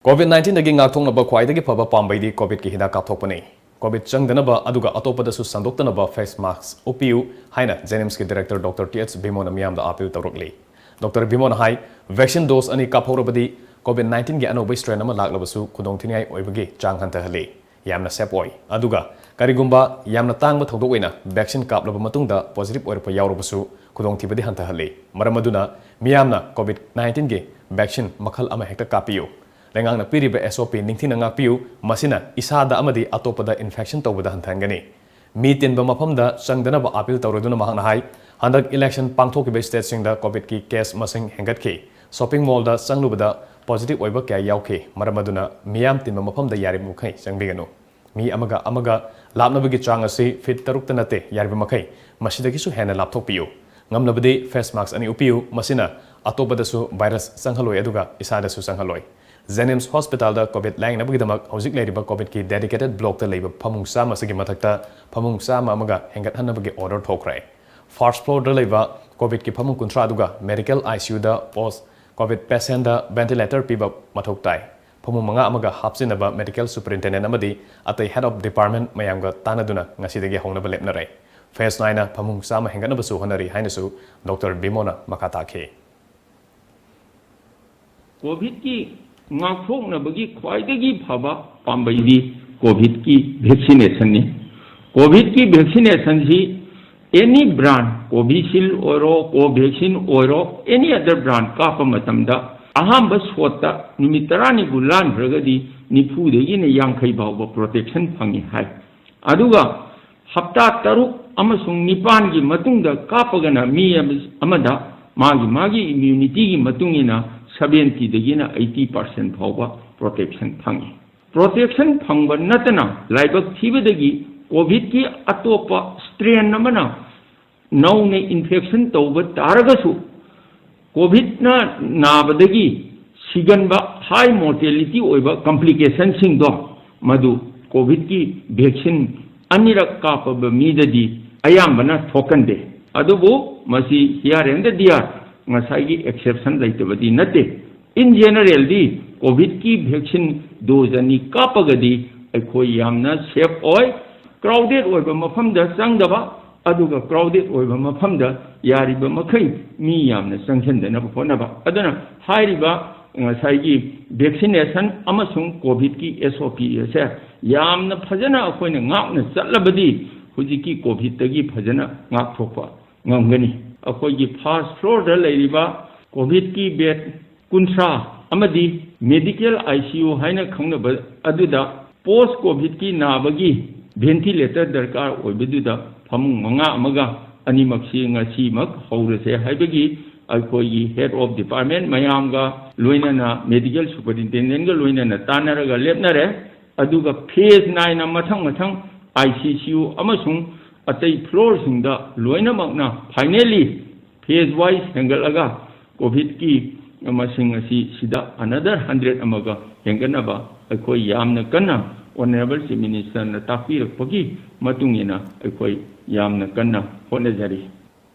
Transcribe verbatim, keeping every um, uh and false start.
COVID ꯅꯥꯏꯟꯇꯤꯟꯗꯒꯤ ꯉꯥꯛꯊꯣꯛꯅꯕ ꯈ꯭ꯋꯥꯏꯗꯒꯤ ꯐꯕ ꯄꯥꯝꯕꯩꯗꯤ ꯀꯣꯚꯤꯗꯀꯤ ꯍꯤꯗꯥꯛ ꯀꯥꯞꯊꯣꯛꯄꯅꯤ꯫ ꯀꯣꯚꯤꯗ ꯆꯪꯗꯅꯕ ꯑꯗꯨꯒ ꯑꯇꯣꯞꯄꯗꯁꯨ ꯁꯟꯗꯣꯛꯇꯅꯕ ꯐꯦꯁ ꯃꯥꯁꯛ ꯎꯞꯄꯤꯌꯨ ꯍꯥꯏꯅ ꯖꯦꯅꯤꯝꯁꯀꯤ ꯗꯤꯔꯦꯛꯇꯔ ꯗꯣꯛꯇꯔ ꯇꯤ ꯑꯦꯆ ꯚꯤꯃꯣꯅ ꯃꯤꯌꯥꯝꯗ ꯑꯥꯄꯤꯜ ꯇꯧꯔꯛꯂꯤ꯫ ꯗꯣꯛꯇꯔ ꯚꯤꯃꯣꯅ ꯍꯥꯏ, ꯚꯦꯛꯁꯤꯟ ꯗꯣꯁ ꯑꯅꯤ ꯀꯥꯞꯍꯧꯔꯕꯗꯤ ꯀꯣꯚꯤꯗ ꯅꯥꯏꯟꯇꯤꯟꯒꯤ ꯑꯅꯧꯕ ꯁ꯭ꯇ꯭ꯔꯦꯟ ꯑꯃ ꯂꯥꯛꯂꯕꯁꯨ ꯈꯨꯗꯣꯡꯊꯤꯅꯤꯡꯉꯥꯏ ꯑꯣꯏꯕꯒꯤ ꯆꯥꯡ ꯍꯟꯊꯍꯜꯂꯤ, ꯌꯥꯝꯅ ꯁꯦꯐ ꯑꯣꯏ꯫ ꯑꯗꯨꯒ ꯀꯔꯤꯒꯨꯝꯕ ꯌꯥꯝꯅ ꯇꯥꯡꯕ ꯊꯧꯗꯣꯛ ꯑꯣꯏꯅ ꯚꯦꯛꯁꯤꯟ ꯀꯥꯞꯂꯕ ꯃꯇꯨꯡꯗ ꯄꯣꯖꯤꯇꯤꯚ ꯑꯣꯏꯔꯛꯄ ꯌꯥꯎꯔꯕꯁꯨ ꯈꯨꯗꯣꯡꯊꯤꯕꯗꯤ ꯍꯟꯊꯍꯜꯂꯤ꯫ ꯃꯔꯝ ꯑꯗꯨꯅ ꯃꯤꯌꯥꯝꯅ ꯀꯣꯚꯤꯗ ꯅꯥꯏꯟꯇꯤꯟꯒꯤ ꯚꯦꯛꯁꯤꯟ ꯃꯈꯜ ꯑꯃ ꯍꯦꯛꯇ ꯀꯥꯞꯄꯤꯌꯨ꯫ ꯂꯩꯉꯥꯛꯅ ꯄꯤꯔꯤꯕ ꯑꯦꯁ ꯑꯣ ꯄꯤ ꯅꯤꯡꯊꯤꯅ ꯉꯥꯛꯄꯤꯌꯨ, ꯃꯁꯤꯅ ꯏꯁꯥꯗ ꯑꯃꯗꯤ ꯑꯇꯣꯞꯄꯗ ꯏꯟꯐꯦꯛꯁꯟ ꯇꯧꯕꯗ ꯍꯟꯊꯍꯟꯒꯅꯤ꯫ ꯃꯤ ꯇꯤꯟꯕ ꯃꯐꯝꯗ ꯆꯪꯗꯅꯕ ꯑꯥꯄꯤꯜ ꯇꯧꯔꯗꯨꯅ ꯃꯍꯥꯛꯅ ꯍꯥꯏ, ꯍꯟꯗꯛ ꯏꯂꯦꯛꯁꯟ ꯄꯥꯡꯊꯣꯛꯈꯤꯕ ꯁ꯭ꯇꯦꯠꯁꯤꯡꯗ ꯀꯣꯚꯤꯗꯀꯤ ꯀꯦꯁ ꯃꯁꯤꯡ ꯍꯦꯟꯒꯠꯈꯤ꯫ ꯁꯣꯄꯤꯡ ꯃꯣꯜꯗ ꯆꯪꯂꯨꯕꯗ ꯄꯣꯖꯤꯇꯤꯚ ꯑꯣꯏꯕ ꯀꯌꯥ ꯌꯥꯎꯈꯤ꯫ ꯃꯔꯝ ꯑꯗꯨꯅ ꯃꯤꯌꯥꯝ ꯇꯤꯟꯕ ꯃꯐꯝꯗ ꯌꯥꯔꯤꯕꯃꯈꯩ ꯆꯪꯕꯤꯒꯅꯨ꯫ ꯃꯤ ꯑꯃꯒ ꯑꯃꯒ ꯂꯥꯞꯅꯕꯒꯤ ꯆꯥꯡ ꯑꯁꯤ ꯐꯤꯠ ꯇꯔꯨꯛꯇ ꯅꯠꯇꯦ, ꯌꯥꯔꯤꯕ ꯃꯈꯩ ꯃꯁꯤꯗꯒꯤꯁꯨ ꯍꯦꯟꯅ ꯂꯥꯞꯊꯣꯛꯄꯤꯌꯨ꯫ ꯉꯝꯂꯕꯗꯤ ꯐꯦꯁ ꯃꯥꯁꯛ ꯑꯅꯤ ꯎꯞꯄꯤꯌꯨ, ꯃꯁꯤꯅ ꯑꯇꯣꯞꯄꯗꯁꯨ ꯚꯥꯏꯔꯁ ꯆꯪꯍꯜꯂꯣꯏ ꯑꯗꯨꯒ ꯏꯁꯥꯗꯁꯨ ꯆꯪꯍꯜꯂꯣꯏ꯫ ꯖꯦꯅꯤꯝꯁ ꯍꯣꯁꯄꯤꯇꯥꯜꯗ ꯀꯣꯚꯤꯗ ꯂꯥꯌꯦꯡꯅꯕꯒꯤꯗꯃꯛ ꯍꯧꯖꯤꯛ ꯂꯩꯔꯤꯕ ꯀꯣꯚꯤꯗꯀꯤ ꯗꯦꯗꯤꯀꯦꯇꯦꯗ ꯕ꯭ꯂꯣꯛꯇ ꯂꯩꯕ ꯐꯃꯨꯡ ꯆꯥꯝꯃ ꯑꯁꯤꯒꯤ ꯃꯊꯛꯇ ꯐꯃꯨꯡ ꯆꯥꯝꯃ ꯑꯃꯒ ꯍꯦꯟꯒꯠꯍꯟꯅꯕꯒꯤ ꯑꯣꯔꯗꯔ ꯊꯣꯛꯈ꯭ꯔꯦ꯫ ꯐꯥꯔꯁ ꯐ꯭ꯂꯣꯔꯗ ꯂꯩꯕ ꯀꯣꯚꯤꯗꯀꯤ ꯐꯃꯨꯡ ꯀꯨꯟꯊ꯭ꯔꯥ ꯑꯗꯨꯒ ꯃꯦꯗꯤꯀꯦꯜ ꯑꯥꯏ ꯁꯤ ꯌꯨꯗ ꯄꯣꯁ ꯀꯣꯚꯤꯗ ꯄꯦꯁꯦꯟꯗ ꯚꯦꯟꯇꯤꯂꯦꯇꯔ ꯄꯤꯕ ꯃꯊꯧ ꯇꯥꯏ꯫ ꯐꯃꯨꯡ ꯃꯉꯥ ꯑꯃꯒ ꯍꯥꯞꯆꯤꯟꯅꯕ ꯃꯦꯗꯤꯀꯦꯜ ꯁꯨꯄꯔꯤꯟꯇꯦꯟꯗꯦꯟꯠ ꯑꯃꯗꯤ ꯑꯇꯩ ꯍꯦꯗ ꯑꯣꯐ ꯗꯤꯄꯥꯔꯠꯃꯦꯟꯠ ꯃꯌꯥꯝꯒ ꯇꯥꯟꯅꯗꯨꯅ ꯉꯁꯤꯗꯒꯤ ꯍꯧꯅꯕ ꯂꯦꯞꯅꯔꯦ꯫ ꯐꯦꯁ ꯅꯥꯏꯅ ꯐꯃꯨꯡ ꯆꯥꯝꯃ ꯍꯦꯟꯒꯠꯅꯕꯁꯨ ꯍꯣꯠꯅꯔꯤ ꯍꯥꯏꯅꯁꯨ ꯗꯣꯛꯇꯔ ꯕꯤꯃꯣꯅ ꯃꯈꯥ ꯇꯥꯈꯤ꯫ ꯀꯣꯚꯤꯗꯀꯤ ꯉꯥꯛꯊꯣꯛꯅꯕꯒꯤ ꯈ꯭ꯋꯥꯏꯗꯒꯤ ꯐꯕ ꯄꯥꯝꯕꯩꯗꯤ ꯀꯣꯚꯤꯗꯀꯤ ꯚꯦꯛꯁꯤꯅꯦꯁꯟꯅꯤ꯫ ꯀꯣꯚꯤꯗꯀꯤ ꯚꯦꯛꯁꯤꯅꯦꯁꯟꯁꯤ ꯑꯦꯅꯤ ꯕ꯭ꯔꯥꯟ, ꯀꯣꯚꯤꯁꯤꯜ ꯑꯣꯏꯔꯣ, ꯀꯣꯚꯦꯛꯁꯤꯟ ꯑꯣꯏꯔꯣ, ꯑꯦꯅꯤ ꯑꯗꯔ ꯕ꯭ꯔꯥꯟ ꯀꯥꯞꯄ ꯃꯇꯝꯗ ꯑꯍꯥꯟꯕ ꯁꯣꯠꯇ ꯅꯨꯃꯤꯠ ꯇꯔꯥꯅꯤꯕꯨ ꯂꯥꯟꯈ꯭ꯔꯒꯗꯤ ꯅꯤꯐꯨꯗꯒꯤꯅ ꯌꯥꯡꯈꯩ ꯐꯥꯎꯕ ꯄ꯭ꯔꯣꯇꯦꯛꯁꯟ ꯐꯪꯉꯤ ꯍꯥꯏ꯫ ꯑꯗꯨꯒ ꯍꯞꯇꯥ ꯇꯔꯨꯛ ꯑꯃꯁꯨꯡ ꯅꯤꯄꯥꯟꯒꯤ ꯃꯇꯨꯡꯗ ꯀꯥꯞꯄꯒꯅ ꯃꯤ ꯑꯃ-, ꯑꯃꯗ ꯃꯥꯒꯤ ꯃꯥꯒꯤ ꯏꯝꯌꯨꯅꯤꯇꯤꯒꯤ ꯃꯇꯨꯡ ꯏꯟꯅ ꯁꯚꯦꯟꯇꯤꯗꯒꯤꯅ ꯑꯩꯠꯇꯤ ꯄꯥꯔꯁꯦꯟꯠ ꯐꯥꯎꯕ ꯄ꯭ꯔꯣꯇꯦꯛꯁꯟ ꯐꯪꯉꯤ꯫ ꯄ꯭ꯔꯣꯇꯦꯛꯁꯟ ꯐꯪꯕ ꯅꯠꯇꯅ ꯂꯥꯏꯕꯛ ꯊꯤꯕꯗꯒꯤ ꯀꯣꯚꯤꯗꯀꯤ ꯑꯇꯣꯞꯄ ꯁ꯭ꯇ꯭ꯔꯦꯟ ꯑꯃꯅ ꯅꯧꯅ ꯏꯟꯐꯦꯛꯁꯟ ꯇꯧꯕ ꯇꯥꯔꯒꯁꯨ ꯀꯣꯚꯤꯗꯅ ꯅꯥꯕꯗꯒꯤ ꯁꯤꯒꯟꯕ, ꯍꯥꯏ ꯃꯣꯔꯇꯦꯂꯤꯇꯤ ꯑꯣꯏꯕ ꯀꯝꯄ꯭ꯂꯤꯀꯦꯁꯟꯁꯤꯡꯗꯣ ꯃꯗꯨ ꯀꯣꯚꯤꯗꯀꯤ ꯚꯦꯛꯁꯤꯟ ꯑꯅꯤꯔꯛ ꯀꯥꯞꯄꯕ ꯃꯤꯗꯗꯤ ꯑꯌꯥꯝꯕꯅ ꯊꯣꯛꯀꯟꯗꯦ꯫ ꯑꯗꯨꯕꯨ ꯃꯁꯤ here and there, ꯉꯁꯥꯏꯒꯤ ꯑꯦꯛꯁꯦꯞꯁꯟ ꯂꯩꯇꯕꯗꯤ ꯅꯠꯇꯦ꯫ In generalꯗꯤ ꯀꯣꯚꯤꯗꯀꯤ ꯚꯦꯛꯁꯤꯟ ꯗꯣꯁ ꯑꯅꯤ ꯀꯥꯞꯄꯒꯗꯤ ꯑꯩꯈꯣꯏ ꯌꯥꯝꯅ ꯁꯦꯐ ꯑꯣꯏ꯫ ꯀ꯭ꯔꯥꯎꯗꯦꯗ ꯑꯣꯏꯕ ꯃꯐꯝꯗ ꯆꯪꯗꯕ, ꯑꯗꯨꯒ ꯀ꯭ꯔꯥꯎꯗꯦꯗ ꯑꯣꯏꯕ ꯃꯐꯝꯗ ꯌꯥꯔꯤꯕ ꯃꯈꯩ ꯃꯤ ꯌꯥꯝꯅ ꯆꯪꯁꯤꯟꯗꯅꯕ ꯍꯣꯠꯅꯕ꯫ ꯑꯗꯨꯅ ꯍꯥꯏꯔꯤꯕ ꯉꯁꯥꯏꯒꯤ ꯚꯦꯛꯁꯤꯅꯦꯁꯟ ꯑꯃꯁꯨꯡ ꯀꯣꯚꯤꯗꯀꯤ ꯑꯦꯁ ꯑꯣ ꯄꯤ ꯑꯁꯦ ꯌꯥꯝꯅ ꯐꯖꯅ ꯑꯩꯈꯣꯏꯅ ꯉꯥꯛꯅ ꯆꯠꯂꯕꯗꯤ ꯍꯧꯖꯤꯛꯀꯤ ꯀꯣꯚꯤꯗꯇꯒꯤ ꯐꯖꯅ ꯉꯥꯛꯊꯣꯛꯄ ꯉꯝꯒꯅꯤ꯫ ꯑꯩꯈꯣꯏꯒꯤ ꯐꯥꯔꯁ ꯐ꯭ꯂꯣꯔꯗ ꯂꯩꯔꯤꯕ ꯀꯣꯚꯤꯗꯀꯤ ꯕꯦꯗ ꯀꯨꯟꯊ꯭ꯔꯥ ꯑꯃꯗꯤ ꯃꯦꯗꯤꯀꯦꯜ ꯑꯥꯏ ꯁꯤ ꯌꯨ ꯍꯥꯏꯅ ꯈꯪꯅꯕ ꯑꯗꯨꯗ ꯄꯣꯁ ꯀꯣꯚꯤꯗꯀꯤ ꯅꯥꯕꯒꯤ ꯚꯦꯟꯇꯤꯂꯦꯇꯔ ꯗꯔꯀꯥꯔ ꯑꯣꯏꯕꯗꯨꯗ ꯐꯃꯨꯡ ꯃꯉꯥ ꯑꯃꯒ ꯑꯅꯤꯃꯛꯁꯤ ꯉꯁꯤꯃꯛ ꯍꯧꯔꯁꯦ ꯍꯥꯏꯕꯒꯤ ꯑꯩꯈꯣꯏꯒꯤ ꯍꯦꯗ ꯑꯣꯐ ꯗꯤꯄꯥꯔꯠꯃꯦꯟ ꯃꯌꯥꯝꯒ ꯂꯣꯏꯅꯅ ꯃꯦꯗꯤꯀꯦꯜ ꯁꯨꯄꯔꯤꯟꯇꯦꯟꯗꯦꯟꯒ ꯂꯣꯏꯅꯅ ꯇꯥꯟꯅꯔꯒ ꯂꯦꯞꯅꯔꯦ꯫ ꯑꯗꯨꯒ ꯐꯦꯖ ꯅꯥꯏꯅ ꯃꯊꯪ ꯃꯊꯪ ꯑꯥꯏ ꯁꯤ ꯁꯤ ꯌꯨ ꯑꯃꯁꯨꯡ ꯑꯇꯩ ꯐ꯭ꯂꯣꯔꯁꯤꯡꯗ ꯂꯣꯏꯅꯃꯛꯅ ꯐꯥꯏꯅꯦꯜꯂꯤ ꯐꯦꯖ ꯋꯥꯏꯁ ꯍꯦꯟꯒꯠꯂꯒ ꯀꯣꯚꯤꯗꯀꯤ ꯃꯁꯤꯡ ꯑꯁꯤ ꯁꯤꯗ ꯑꯅꯗꯔ ꯍꯟꯗ꯭ꯔꯦꯗ ꯑꯃꯒ ꯍꯦꯟꯒꯠꯅꯕ ꯑꯩꯈꯣꯏ ꯌꯥꯝꯅ ꯀꯟꯅ ꯑꯣꯅꯔꯦꯕꯜ ꯆꯤꯐ ꯃꯤꯅꯤꯁꯇꯔꯅ ꯇꯥꯛꯄꯤꯔꯛꯄꯒꯤ ꯃꯇꯨꯡ ꯏꯟꯅ ꯑꯩꯈꯣꯏ ꯌꯥꯝꯅ ꯀꯟꯅ ꯍꯣꯠꯅꯖꯔꯤ꯫